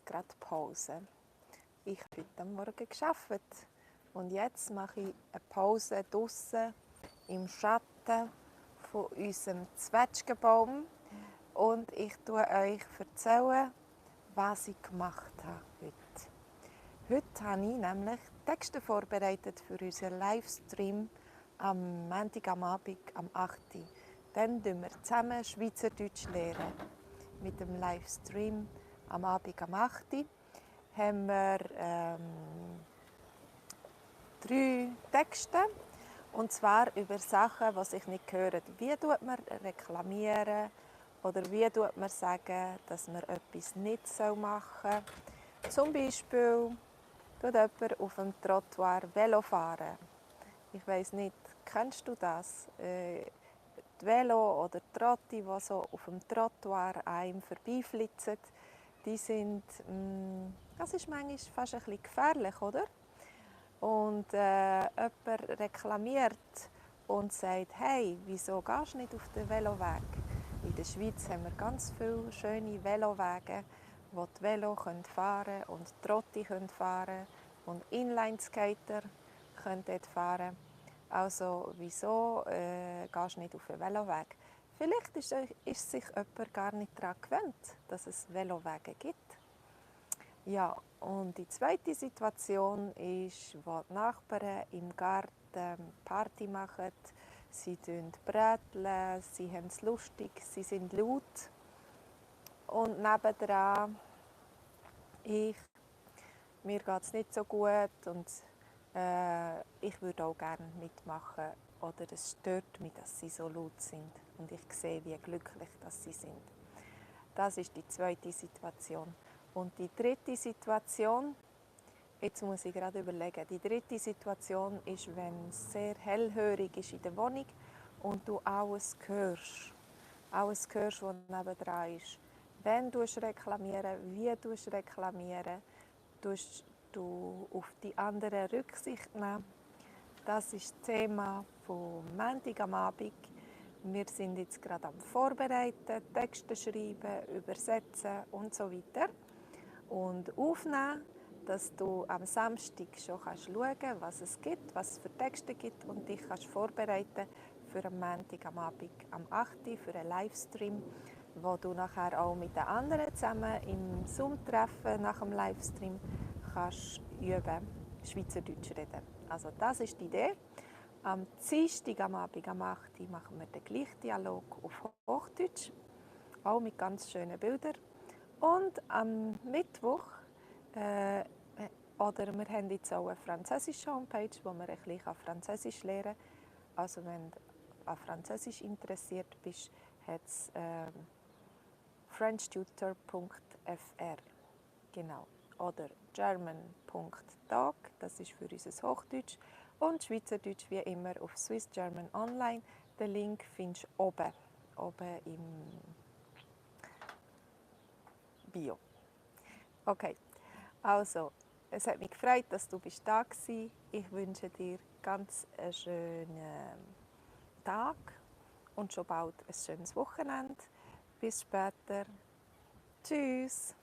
jetzt gerade Pause. Ich habe heute am Morgen gearbeitet und jetzt mache ich eine Pause draussen im Schatten von unserem Zwetschgenbaum und ich erzähle euch, was ich gemacht habe heute. Heute habe ich nämlich Texte vorbereitet für unseren Livestream am Montag am Abend am 8. Dann lernen wir zusammen Schweizerdeutsch lernen. Mit dem Livestream am Abend am 8. haben wir 3 Texte. Und zwar über Sachen, die sich nicht hören. Wie tut man reklamieren? Oder wie tut man sagen, dass man etwas nicht machen soll? Zum Beispiel tut jemand auf dem Trottoir Velo fahren. Ich weiss nicht, kennst du das? Die Velo oder die Trotti, die so auf dem Trottoir an einem vorbeiflitzen, die sind, das ist manchmal fast ein bisschen gefährlich, oder? Und jemand reklamiert und sagt, hey, wieso gehst du nicht auf den Veloweg? In der Schweiz haben wir ganz viele schöne Velowege, wo die Velo fahren können und die Trotti fahren können und Inlineskater können dort fahren. Also wieso gehst du nicht auf den Veloweg? Vielleicht ist sich jemand gar nicht daran gewöhnt, dass es Velowege gibt. Ja, und die zweite Situation ist, wo die Nachbarn im Garten Party machen. Sie bräteln, sie haben es lustig, sie sind laut. Und nebendran, mir geht es nicht so gut und ich würde auch gerne mitmachen. Oder es stört mich, dass sie so laut sind. Und ich sehe, wie glücklich dass sie sind. Das ist die zweite Situation. Und die dritte Situation, jetzt muss ich gerade überlegen, die dritte Situation ist, wenn es sehr hellhörig ist in der Wohnung und du alles hörst, was nebendran ist. Wenn du reklamieren, wie du reklamieren, du auf die anderen Rücksicht nehmen. Das ist das Thema vom Montag am Abend. Wir sind jetzt gerade am Vorbereiten, Texte schreiben, übersetzen und so weiter. Und aufnehmen, dass du am Samstag schon schauen kannst, was es gibt, was es für Texte gibt und dich kannst vorbereiten für am Montag am Abend am 8. für einen Livestream, wo du nachher auch mit den anderen zusammen im Zoom-Treffen nach dem Livestream kannst üben, Schweizerdeutsch reden. Also das ist die Idee. Am Dienstag am Abend am 8. machen wir den gleichen Dialog auf Hochdeutsch, auch mit ganz schönen Bildern. Und am Mittwoch, oder wir haben jetzt auch eine französische Homepage, wo man ein bisschen Französisch lernen kann. Also wenn du an Französisch interessiert bist, hat es frenchtutor.fr, genau. Oder german.talk, das ist für unser Hochdeutsch. Und Schweizerdeutsch wie immer auf Swiss German Online. Den Link findest du oben im Bio. Okay, also, es hat mich gefreut, dass du da warst. Ich wünsche dir ganz einen schönen Tag und schon bald ein schönes Wochenende. Bis später. Tschüss.